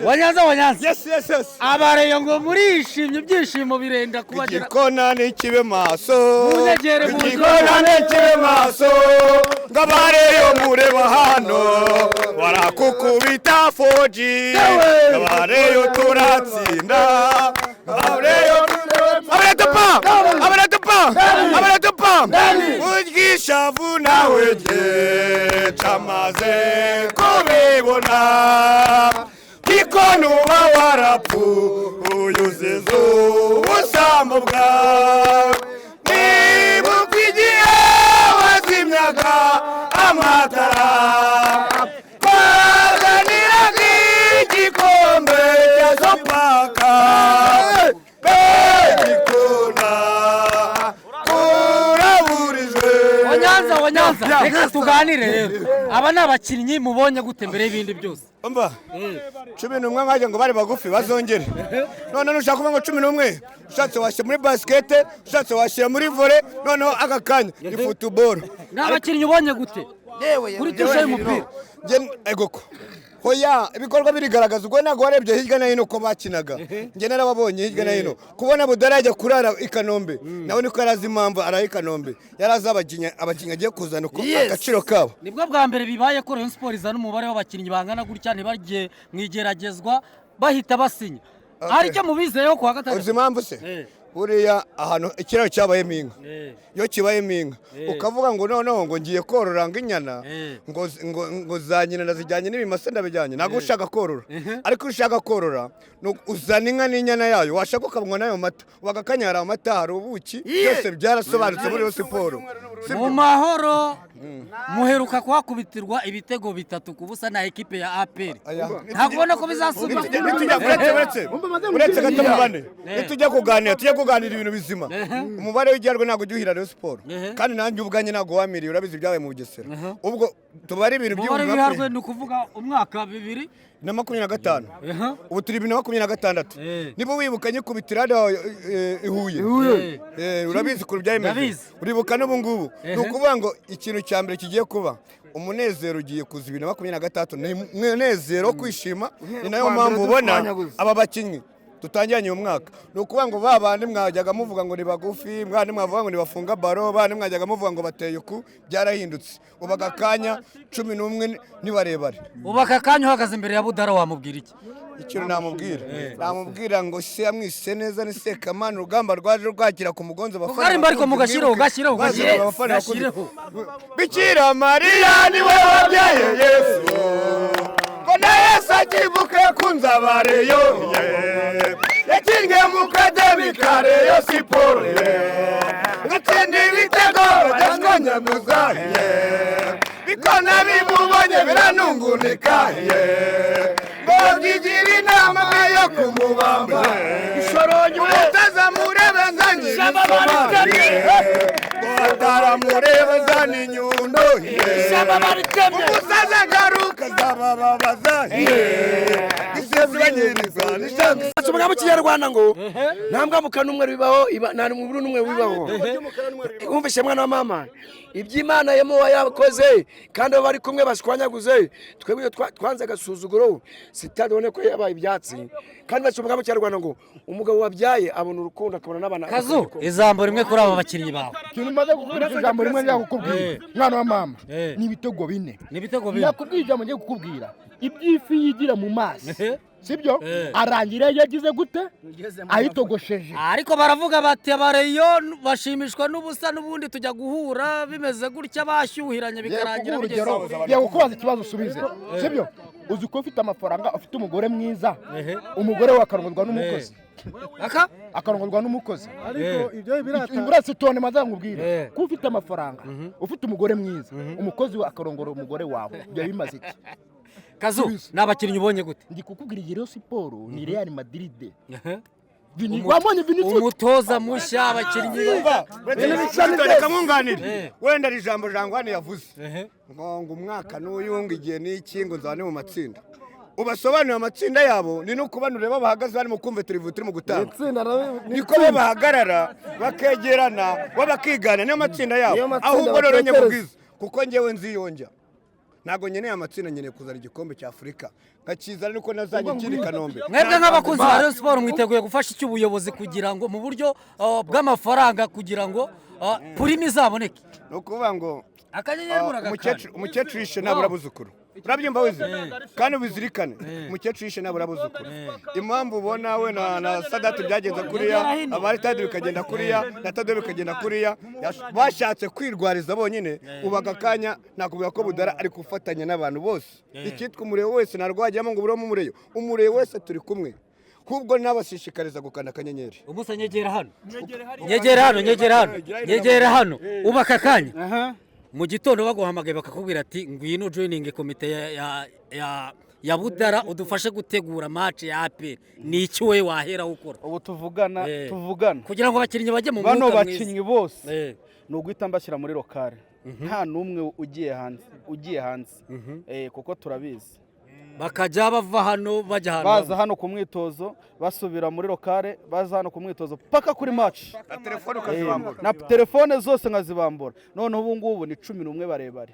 Wanyanza, Wanyanza. Yes. Abareyo ngo murishimye, ibyishimo birenda kubagera. Igikona ntikibe maso. Munyegere, munyegere. Igikona ntikibe maso, ngo abareyo mureba hano barakukubita foji. Abareyo turatsinda, abareyo, abaretupa, abaretupa, abaretupa. Urwishavu nawe jye camaze kubibona, kiko nuba warapfuye uzize ubusambo bwawe. Nibuka igihe wazimyaga amatara, twaganiraga igikombe cya sopaka begikona kuraburijwe. Wanyanza, Wanyanza, reka tuganire rero. Aba ni abakinnyi mubonye gute mbere y'ibindi byose? Umva, 11 nkajya ngo bari bagufi bazongere. None nushaka kuvuga ngo 11, ushatse washyira muri basket, ushatse washyira muri volley, noneho aka kanya ni football. Ni abakinnyi ubonye gute kuri touche y'umupira? Egoko hoya, ibikorwa birigaragaza. Ubwo ntabwo warebye hirya no hino uko bakinaga? Njye narababonye hirya no hino. Kubona Budara yajya kurara i Kanombe, nawe niko yari azi impamvu araye i Kanombe, yari azi abakinnyi agiye kuzana uko agaciro kabo. Nibwo bwa mbere bibaye ko Rayon Sport izana umubare w'abakinnyi bangana gutya, ntibajye mu igeragezwa, bahita basinya. Hari icyo mubizeyeho kuwa gatandatu? Uzi impamvu se? Buriya ahantu ikiraro cyabayemo inka, iyo kibayemo inka, ukavuga ngo noneho ngo ngiye korora ngo inyana, ngo za nyina ndazijyanye n'ibimasa ndabijyanye, ntabwo ushaka korora. Ariko iyo ushaka korora uzana inka n'inyana yayo, washaka ukanywa n'ayo mata. Ubu aka hari amata, hari ubuki, byose byarasobanutse muri Rayon Sport. Mu Mahoro muheruka kuhakubitirwa ibitego 3-0 na ekipe ya APR. Ntabwo ubona ko bizasubira? Nitujya, uretse gato mubane, nitujya kuganira, tujya kuganira ibintu bizima. Umubare w'igiharwe ntabwo ujya uhira Rayon Sport. Kandi nanjye ubwanjye ntabwo wamiriye, urabizi ibyabaye mu Bugesera. Ubwo tubare ibintu Umubare by'ibihumbi w'ibiharwe ni ukuvuga umwaka bibiri na 25. Ubu turi 2026. Niba wibuka nyikubitira hano i Huye. Urabizi ukuntu byari bimeze. Ndabizi. Uribuka n'ubu ngubu. Ni ukuvuga ngo ikintu cya mbere kigiye kuba, umunezero ugiye kuza 2026, ni umunezero wo kwishima. Ni nayo mpamvu ubona aba bakinnyi tutangiranye uyu mwaka, ni ukuvuga ngo ba bandi mwajyaga muvuga ngo ni bagufi, mwandi mwavuga ngo nibafunga baro, bandi mwajyaga muvuga ngo bateye uku, byarahindutse. Ubu aka kanya 11 ni barebare. Ubu aka kanya uhagaze imbere ya Budara wamubwira iki? Ikintu namubwira ngo se yamwise neza, ni Sekamana. Urugamba rwaje rwakira ku mugonzo. Abafana Kukarimba ariko bakunzi, mugashyireho, mwibuke. gashyireho, Bazi gashyireho, abafana bakunzi. Gashyireho. Bikira Mariya niwe wabyaye Yesu, ngo na Yesu akivuka yakunze abareyo, yakingiye mu kademi ka Rayon Sport, gatsinda ibitego badashwanyaguza, bikona bimubonye biranungunika, ngo byigira inama yo kumubamba. Utazamurebe nzangira isomari, ngo ataramureba zana inyundo, umusaza agaruka azabababaza isezeranyiriza nishaka. Mu Kinyarwanda ngo nta mbwa mukara n'umwe bibaho, nta muburu n'umwe bibaho. Wumvise mwana wa mama, iby'Imana yamuha yakoze, kandi abo bari kumwe bashwanyaguze. Twebwe iyo twanze agasuzuguro, sitade ubone ko yabaye ibyatsi. Kandi baca mu Kinyarwanda ngo umugabo wabyaye abona urukundo, akabona n'abana. Kazu, ijambo rimwe kuri aba bakinnyi bawe. Ikintu maze kukubwira, ijambo rimwe njya kukubwira, mwana wa mama, ni ibitego 4. Ni ibitego 4. Nakubwiye ijambo ngiye kukubwira: iby'ifi yigira mu mazi, sibyo? Eh. Arangira yagize gute? Ayitogosheje. Ariko baravuga bati abareyo bashimishwa n'ubusa, n'ubundi tujya guhura bimeze gutya, bashyuhiranye, bikarangira Kuguha bigeze urugero, aho. ngiye kukubaza ikibazo usubize, sibyo? Uzi ko ufite amafaranga, ufite umugore mwiza, umugore we akarongorwa n'umukozi? Aka Akarongorwa n'umukozi. Ariko ibyo birata. Uretse tone maze nkubwire, ko ufite amafaranga, ufite umugore mwiza, umukozi we akarongora umugore wawe, ibyo bimaze iki? Kazu, ni abakinnyi ubonye gute? Ndi kukubwira, iyi Rayon Sport ni Real Madrid. Wabonye Vinicius? Umutoza mushya, abakinnyi Reka nkunganire. Wenda ari ijambo Jangwani yavuze ngo umwaka n'uyu, ngo igihe n'iki, ngo nzaba ni mu matsinda. Ubasobanurire amatsinda yabo ni no kubana, ureba bahagaze barimo kumva televiziyo turimo gutanga, niko bo bahagarara bakegerana, bo bakigana, niyo matsinda yabo. Niyo matsinda Ahubwo rero batekereza. nyamubwiza, kuko njyewe nziyongera. Ntabwo nkeneye amatsinda, nkeneye kuzana igikombe cya Afurika, nkakizana nuko nazanye ikindi Kanombe. Mwebwe nk'abakunzi ba Rayon Sport mwiteguye gufasha icyo ubuyobozi kugira ngo mu buryo bw'amafaranga kugira ngo prime izaboneke? Ni ukuvuga ngo Akanyenyeri muragakanda. Umukecuru yishe nabura abuzukuru, urabyumva wize kandi ubizirikane, umukecuru yishe nabura abuzukuru. Impamvu ubona we na Sadati byagenze kuriya, abari Tade bikagenda kuriya, na Tade bikagenda kuriya, bashatse kwirwariza bonyine. Ubu aka kanya nakubwira ko Budara ari gufatanya n'abantu bose. Icyitwa umurego wese ntabwo wajyamo ngo uburemo umurego, umurego wese turi kumwe. Ahubwo nabashishikariza gukanda akanyenyeri. Umusa, nyegera hano, nyegera hano, nyegera hano, nyegera hano. Ubu aka kanya mu gitondo baguhamagaye bakakubwira ati: "Ngwino joining komite ya Budara udufashe gutegura match ya APR," ni iki wowe waheraho ukora? Ubu tuvugana, tuvugana kugira ngo abakinnyi bajye mu bano mwuka mwiza. Bakinnyi bose ni uguhita mbashyira muri local, nta n'umwe ugiye hanze, kuko turabizi. Bakajya bava hano bajya ahantu Baza hano ku mwitozo, basubira muri local, baza hano ku mwitozo paka kuri match. Na telefone ukazibambura. Na telefone zose nkazibambura. Noneho ubu ngubu ni 11 barebare.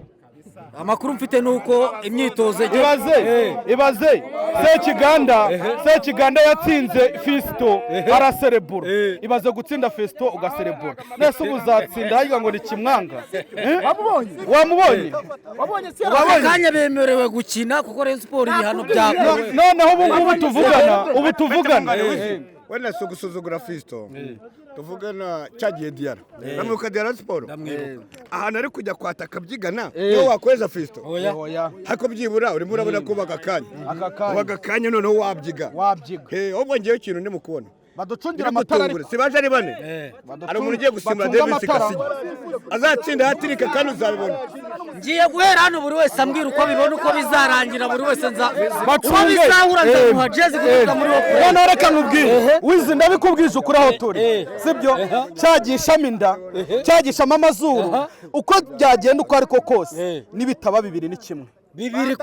Amakuru mfite ni uko imyitozo Ibaze, ibaze Sekiganda yatsinze Fisito araserebura. Ibaze gutsinda Fisito ugaserebura. Nese ubu uzatsinda harya ngo ni Kimwanga? Eh? Wamubonye? Wamubonye? Wabonye se? Aka kanya bemerewe gukina kuko Rayon Sport ibihano byakuwe. Noneho ubu tuvugana Wenda si ugusuzugura Fisito, tuvuge na cyagiye Diyara, uramwibuka Diyara siporo ahantu ari kujya kwataka byigana niyo wakohereza Fisito? Oya. Oya. Ariko byibura urimo urabona ko ubaga akanya Aka kanya. ubaga akanya noneho wabyiga. Wabyiga. Ahubwo ngewe ikintu ndimo kubona Baducungira amatara ntibigutungure ariko. Si baje ari bane? Hari umuntu ugiye gusimbura Bacunge Davis amatara. Kasige azatsinda hat-trick kandi uzabibona. Ngiye guhera hano, buri wese ambwira uko abibona, uko bizarangira. Buri wese nza uko Bacunge. bizahura nzamuha jezi guturuka muri wo. Noneho reka nkubwire wizi, ndabikubwije ukuri, aho turi sibyo, cyagishamo inda, cyagishamo amazuru, uko byagenda uko ariko kose, nibitaba 2-1. 2-1?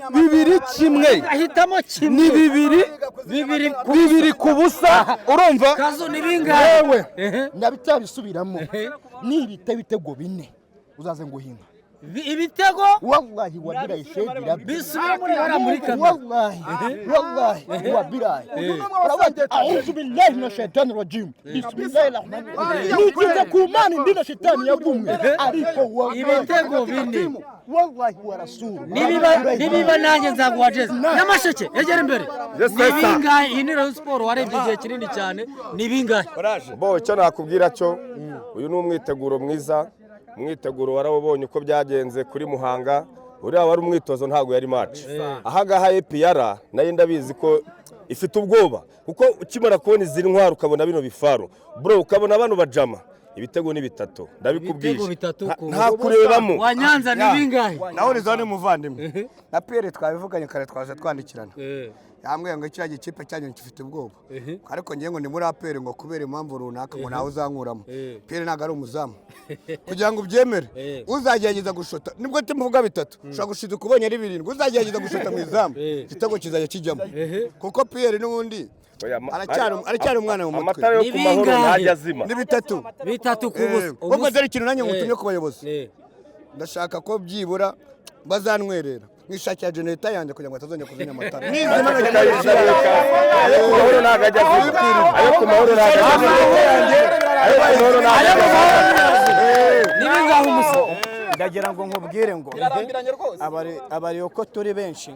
2-1. Ahitamo kimwe. Ni bibiri. Bibiri ku 2-0, urumva? Kazu, ni bingahe? Yewe, ndabitabisubiramo, nibita ibitego 4 uzaze nguhinga. Ibitego? Wallahi wabirayi shedira. Bisubira muri hariya muri kamera. Wallahi, wallahi wabirayi, أعوذ بالله من الشيطان الرجيم، بسم الله الرحمن الرحيم, nikize ku Mana indi na shitani yagumwe, ariko wallahi Ibitego 4. Wallahi wa rasulu. Nibiba nanjye nzaguha jezi. Nyamasheke, egera imbere. Ni bingahe? Iyi ni Rayon Sport warebye igihe kinini cyane, ni bingahe? Bo, icyo nakubwira cyo, uyu ni umwiteguro mwiza. Umwiteguro warawubonye uko byagenze kuri Muhanga. Uriya wari umwitozo, ntabwo yari match. Ahangaha APR nayo ndabizi ko ifite ubwoba, kuko ukimara kubona izi ntwaro, ukabona bino bifaru bro, ukabona bano bajama, ibitego ni 3, ndabikubwiye. Ibitego 3 Nta kurebamo. Wa Nyanza, ni bingahe? Nawe urizaho ni umuvandimwe na Pierre, twabivuganye kare, twaje twandikirana, yambwiye ngo kiriya gikipe cyanyu gifite ubwoba, ariko ngewe ngo ni muri APR, ngo kubera impamvu runaka ngo ntawe uzankuramo. Pierre ntabwo ari umuzamu kugira ngo ubyemere. Uzagerageza gushota, nibwo tumuvuga 3, ushobora gushita ukubonye ari 7. Uzagerageza gushota mu izamu, igitego kizajya kijyamo, kuko Pierre n'ubundi Oya, aracyari umwana mu mutwe. Amatara yo Ni ku Mahoro bingahe? ntajya azima. Ni 3. 3-0. Ubwo dore ikintu nanjye ngutumye ku bayobozi. Ndashaka ko byibura bazantwerera nkishakira generator yanjye kugira ngo batazongera kuzimya amatara, nizima nkajya. Ayo ku Mahoro ntabwo ajya azima, ayo ku Mahoro ntabwo ajya azima, ayo ku Mahoro ntabwo ajya azima. Ni bingahe, umusa? Ndagira ngo nkubwire ngo abari uko turi benshi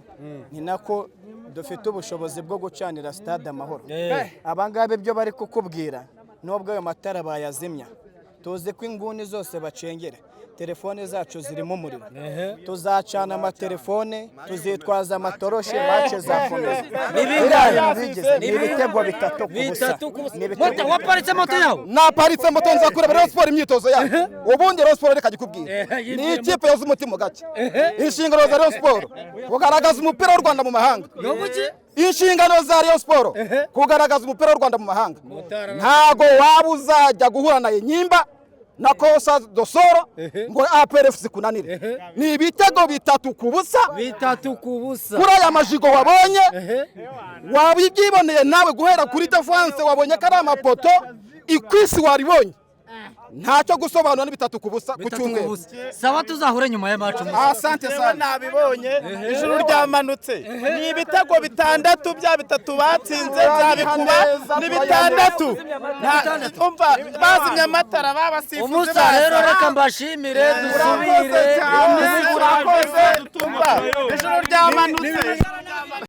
ni nako dufite ubushobozi bwo gucanira Stade Amahoro. Abangaba ibyo bari kukubwira, nubwo ayo matara bayazimya, tuzi ko inguni zose bacengera, telefone zacu zirimo umuriro, tuzacana amatelefone, tuzitwaza amatoroshi, match zakomeza. Ni bingahe? Bigeze ni ibitego 3-0. 3-0. Ni ibitego. Moto, waparitse moto yawe? Naparitse moto, nza kureba Rayon Sport imyitozo yayo. Ubundi Rayon Sport, reka gikubwira, ni ikipe yoza umutima gake. Inshingano za Rayon Sport kugaragaza umupira w'u Rwanda mu mahanga. Yobuki? Inshingano za Rayon Sport kugaragaza umupira w'u Rwanda mu mahanga. Ntago waba uzajya guhura na Enyimba na Kosa Dosoro ngo APR FC kunanire. Ni ibitego 3-0. 3-0. Kuri aya majigo wabonye, waba ibyiboneye nawe, guhera kuri défense wabonye ko ari amapoto, ikwisi waribonye. Ntacyo gusobanura, ni 3-0 ku 3 ku cyumweru. busa. Sawa, tuzahure nyuma ya match, umusa. Asante sana. Nabibonye, ijuru ryamanutse, ni ibitego 6 bya bitatu batsinze byabikuba ni 6. Umva, bazimya amatara babasifuzi. Umusa rero, reka mbashimire, dusubire. Urakoze cyane, urakoze. Umva, ijuru ryamanutse.